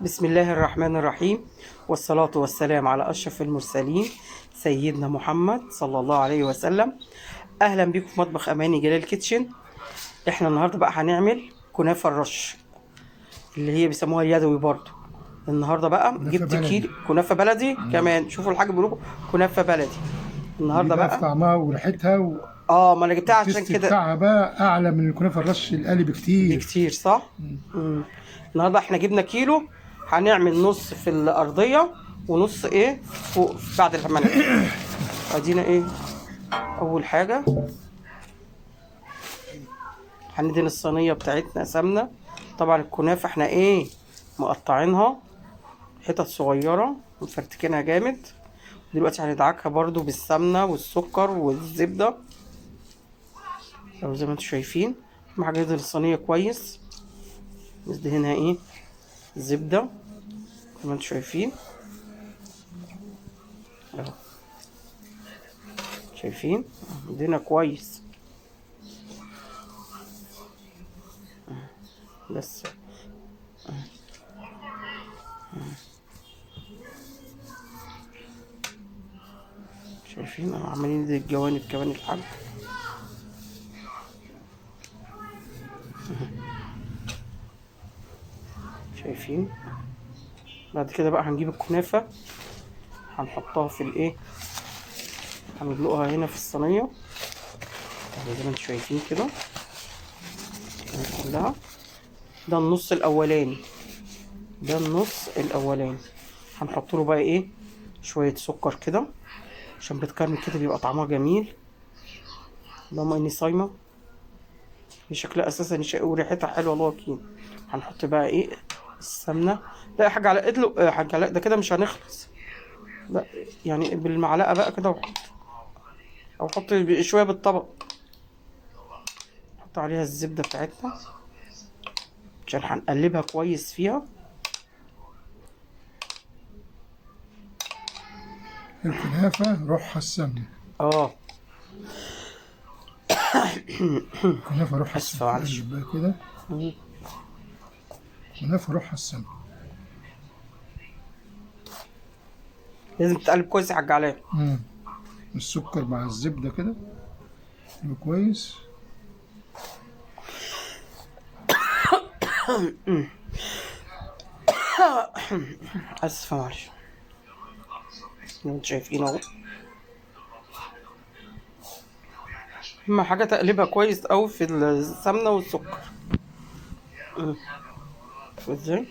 بسم الله الرحمن الرحيم، والصلاة والسلام على أشرف المرسلين سيدنا محمد صلى الله عليه وسلم. أهلا بيكم في مطبخ أماني جلال kitchen. احنا النهاردة بقى هنعمل كنافة الرش اللي هي بيسموها اليدوي برضو. النهاردة بقى كنافة جبت بلدي. كيلو كنافة بلدي كمان. شوفوا الحاجة بيقولوا كنافة بلدي النهاردة دي بقى في بقى. طعمها وريحتها ما انا جبتها عشان وال taste كده بتاعها بقى اعلى من الكنافه الرش الآلي بكتير. بكتير، صح؟ مم. النهارده احنا جبنا كيلو، هنعمل نص في الارضية ونص ايه فوق بعد الحمام. ادينا ايه اول حاجة هندهن الصينية بتاعتنا سمنه. طبعا الكنافه احنا ايه مقطعينها حتت صغيرة ومفرتكينها جامد. دلوقتي هندعكها برضو بالسمنه والسكر والزبده او زي ما انتم شايفين. اهم حاجة ندهن الصينية كويس، ندهنها ايه زبدة زي ما انتم شايفين اهو. شايفين ندهنها كويس بس. شايفين اهو عمالين ندهن الجوانب كمان الحاج. شايفين. بعد كده بقى هنجيب الكنافة هنحطها في الايه، هندلقها هنا في الصينية زي ما انتم شايفين كده كلها. ده النص الاولاني، ده النص الاولاني. هنحط له بقى ايه شوية سكر كده عشان بتكرمل كده بيبقى طعمها جميل. اللهم اني صايمة. هي شكلها اساسا وريحتها حلوة الله وكيل. هنحط بقى ايه السمنة. لا يا حاج علاء ادلق يا حاج علاء، ده كده مش هنخلص. لا يعني بالمعلقه بقى كده، وحط او حط شوية بالطبق. حط عليها الزبدة بتاعتنا عشان هنقلبها كويس فيها. الكنافه روحها السمنة. الكنافه روحها اسفه السمنة. معلش. قلب بقى كده. كنافه روحها السمنة. لازم تتقلب كويس يا حاج علاء. السكر مع الزبدة كده يبقى كويس. اسفه معلش. انتوا شايفين اهو. اهم حاجة تقلبها كويس قوي في السمنة والسكر. ازاي؟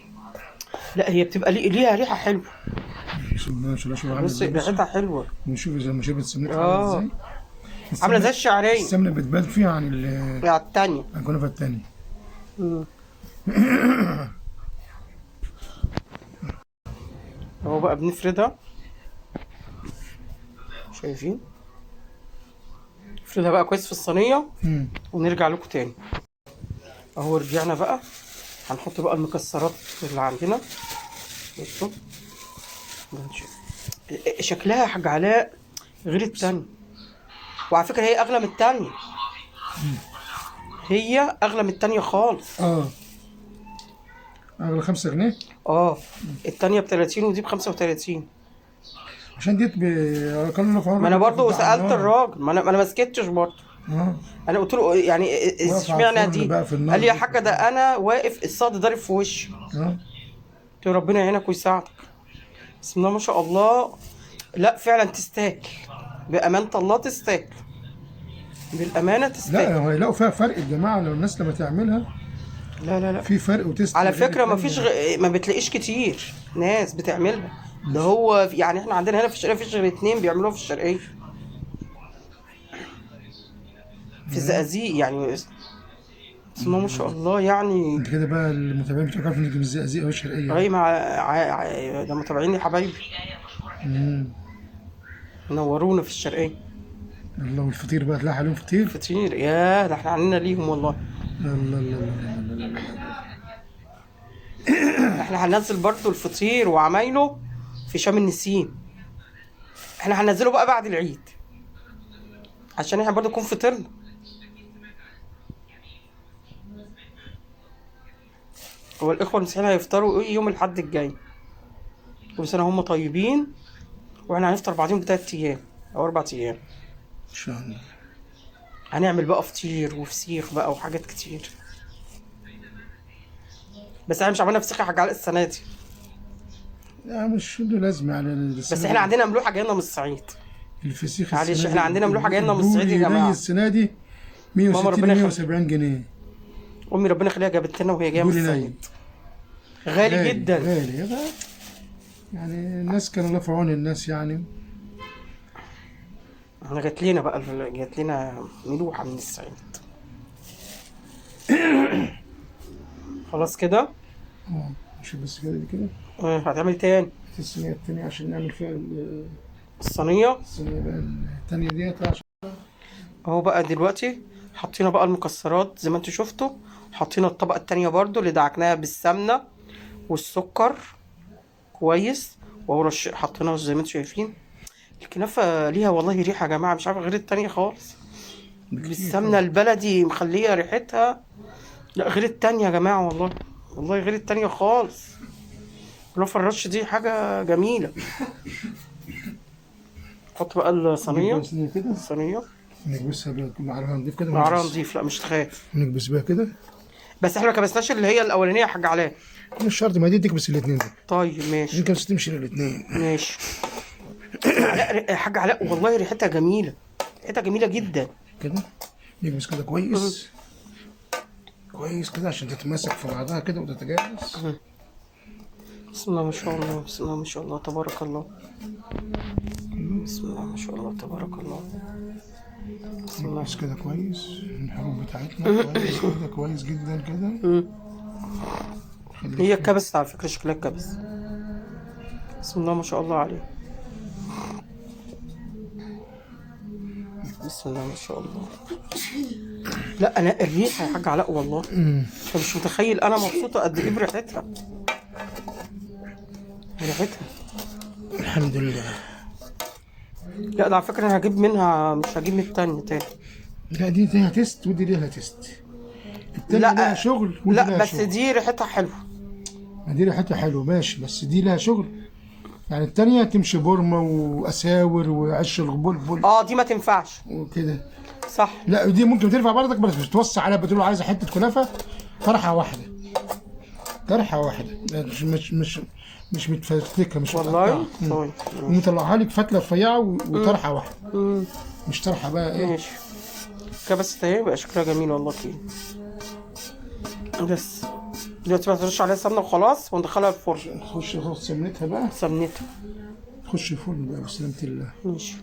لا هي بتبقى ليها ريحه حلوة. بسم الله ما شاء الله. شوف عامله بص ازاي. ريحتها حلوة. ونشوف اذا ما شربت سمنتها عامله ازاي. عامله زي الشعرية. السمنة بتبان فيها عن التانية، عن الكنافه التانية. اهو بقى بنفردها. شايفين؟ نفردها بقى كويس في الصينية. ونرجع لكم تاني. اهو رجعنا بقى. هنحط بقى المكسرات اللي عندنا. بصوا شكلها يا حاج علاء غير التانية. وعلى فكرة هي أغلى من التانية. هي أغلى من التانية خالص. أغلى 5 جنيه. التانية ب30 ودي ب35. عشان ديت ما أنا برضه سألت الراجل، ما أنا ما سكتش برضه. أنا قلت له يعني اشمعنى دي؟ قال لي يا حاجة ده أنا واقف الصاد ضارب في وشي. قلت له ربنا يعينك ويساعدك. بسم الله ما شاء الله. لا فعلا تستاهل، بأمانة الله تستاهل، بالأمانة تستاهل. لا هيلاقوا فيها فرق الجماعة لو الناس لما تعملها. لا لا لا في فرق وتست. على فكرة ما فيش ما بتلاقيش كتير ناس بتعملها. ده هو يعني احنا عندنا هنا في الشرقية فيش غير 2 بيعملوها في الشرقية في الزقازيق يعني. بسم الله ما شاء الله يعني. انت كده بقى المتابعين بتوعك عارفين انك من الزقازيق او الشرقية. اي مع ده متابعيني حبايبي. نورونا في الشرقية. الله. والفطير بقى تلاقي عليهم فطير. فطير يا ده احنا عندنا ليهم والله. الله الله الله الله. احنا هننزل برضو الفطير وعمايله في شم النسيم. احنا هننزله بقى بعد العيد عشان احنا برضو نكون فطرنا. هو الاخوة المسيحيين هيفطروا ايه يوم الاحد الجاي؟ كل سنة هم طيبين، واحنا هنفطر بعدين ب3 ايام او 4 ايام. ان شاء الله. هنعمل بقى فطير وفسيخ بقى وحاجات كتير، بس احنا مش عملنا فسيخ يا حاج علاء السنة دي. لا مش له لازمه يعني. بس احنا عندنا ملوحه جاية لنا من الصعيد. الفسيخ معلش، السنة احنا دي، عندنا ملوحة جاية لنا من الصعيد يا البوري جماعة. ني السنة دي ماما 160 ربنا يخليك. 170 جنيه. امي ربنا يخليها جابت لنا وهي جاية من بوري ني. الصعيد. غالي جدا. غالي يبقى يعني الناس كانوا الله في عون الناس يعني. احنا جات لنا بقى، جات لنا ملوحه من الصعيد. خلاص كده. شوف بس كده دي كده. هتعمل تاني الصينية التانية عشان نعمل فيها الصينية. الصينية بقى التانية ديت عشان اهو بقى دلوقتي حطينا بقى المكسرات زي ما انتوا شفتوا، حطينا الطبقة التانية برضو اللي دعكناها بالسمنة والسكر كويس، وهو رش حطيناها زي ما انتوا شايفين. الكنافة ليها والله ريحة يا جماعة مش عارفة غير التانية خالص، بالسمنة البلدي مخلية ريحتها لا غير التانية يا جماعة، والله والله غير التانية خالص. كنافة الرش دي حاجة جميلة. حط بقى الصينية. الصينية كده. الصينية نكبسها بقى معرها نضيف كده. معرها نضيف، لا مش تخاف. نكبس بيها كده. بس احنا ما كبسناش اللي هي الاولانية يا حاج علاء. مش شرط، ما دي تكبس الاثنين دي. طيب ماشي. دي كبسة تمشي للاثنين. ماشي. علاء يا حاج علاء والله ريحتها جميلة، ريحتها جميلة جدا. كده نكبس كده كويس كويس كده عشان تتماسك في بعضها كده وتتجانس. بسم الله ما شاء الله، بسم الله ما شاء الله تبارك الله، بسم الله ما شاء الله تبارك الله، بسم الله. نكبس كده كويس الحروف بتاعتنا كويس كده كويس جدا كده. هي اتكبست على فكرة، شكلها اتكبس. بسم الله ما شاء الله عليه، بسم الله ما شاء الله. لا انا الريحة يا حاج علاء والله انت مش متخيل انا مبسوطة قد ايه بريحتها، ريحتها الحمد لله. لا ده على فكرة انا هجيب منها، مش هجيب من التانية تاني. لا دي ليها taste ودي ليها taste. التانية لا لها شغل ودي لا لها بس شغل. دي ريحتها حلوة. ما دي ريحتها حلوة ماشي، بس دي لها شغل يعني. التانية تمشي بورمة وأساور وعش البلبل. دي ما تنفعش وكده صح. لا دي ممكن ترفع برضك، بس مش توصي عليها، بتقول له عايزة حتة كنافة طرحة واحدة، طرحة واحدة، مش مش مش مش متفتكة، مش والله متقطعة. طيب ومطلعها لك فتلة رفيعة وطرحة واحدة، مش طرحة بقى ايه. ماشي كبست اهي بقى شكلها جميل والله كده. بس دلوقتي بقى ترش عليها سمنة وخلاص وندخلها الفرن. خش خد سمنتها بقى. سمنتها. خش الفرن بقى بسلامة الله. ماشي.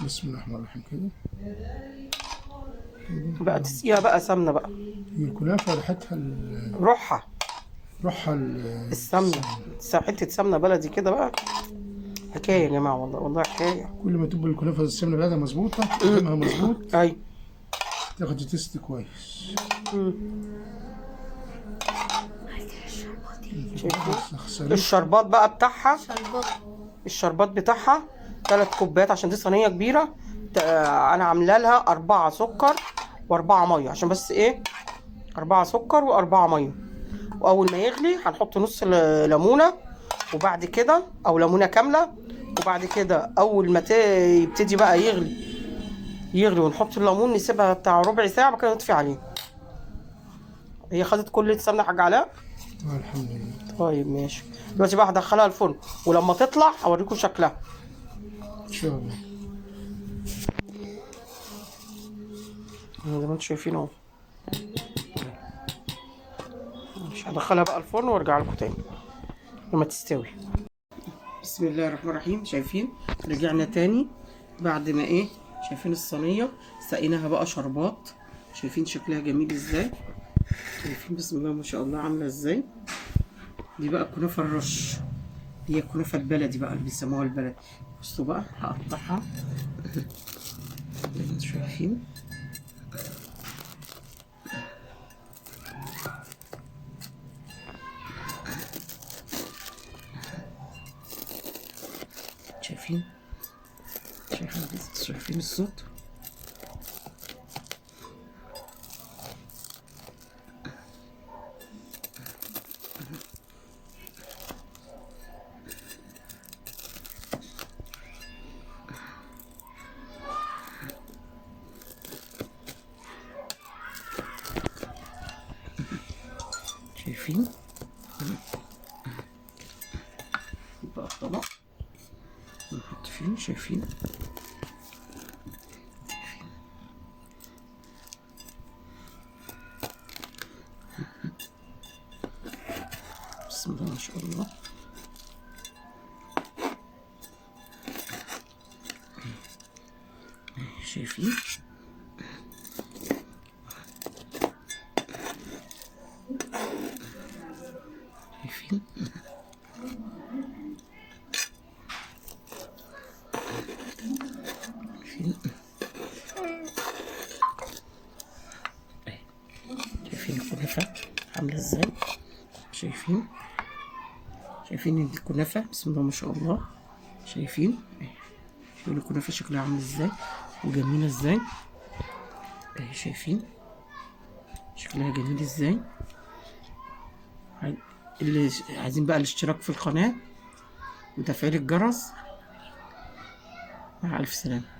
بسم الله الرحمن الرحيم كده بقى تسقيها بقى سمنة بقى. هي الكنافة ريحتها روحها. روحها السمنة، حتة سمنة بلدي كده بقى حكاية يا جماعة والله والله حكاية. كل ما تبقى الكنافة السمنة بلدي مظبوطة، طعمها مظبوط. أيوة. تاخد taste كويس. الشربات بقى بتاعها، الشربات بتاعها 3 كوبايات عشان دي صينية كبيرة. أنا عاملة لها 4 سكر و4 مية، عشان بس إيه، 4 سكر و4 مية. وأول ما يغلي هنحط نص ليمونة، وبعد كده أو ليمونة كاملة، وبعد كده أول ما يبتدي بقى يغلي ونحط الليمون، نسيبها بتاع ربع ساعة، بعد كده نطفي عليه. هي خدت كل السمنة يا حاج علاء؟ الحمد لله. طيب ماشي. دلوقتي بقى هدخلها الفرن، ولما تطلع هوريكم شكلها ان شاء الله. زي ما انتم شايفين اهو. مش هدخلها بقى الفرن وارجع لكم تاني لما تستوي. بسم الله الرحمن الرحيم. شايفين رجعنا تاني بعد ما ايه، شايفين الصينية سقيناها بقى شربات، شايفين شكلها جميل ازاي، شايفين بسم الله ما شاء الله عامله ازاي. دي بقى كنافه الرش، هي الكنافه البلدي بقى اللي بيسموها البلدي. بصوا بقى هقطعها زي ما انتم شايفين. شايفين شايفين الصوت؟ شايفين؟ يبقى الطبق نحط فيه. شايفين؟ بسم الله ما شاء الله. شايفين؟ شايفين؟ شايفين الكنافة عاملة ازاي؟ شايفين؟ شايفين الكنافة؟ بسم الله ما شاء الله. شايفين؟ شايفين الكنافة شكلها عامل ازاي وجميلة ازاي؟ اهي شايفين شكلها جميل ازاي. اللي عايزين بقى الاشتراك في القناة وتفعيل الجرس. مع ألف سلامة.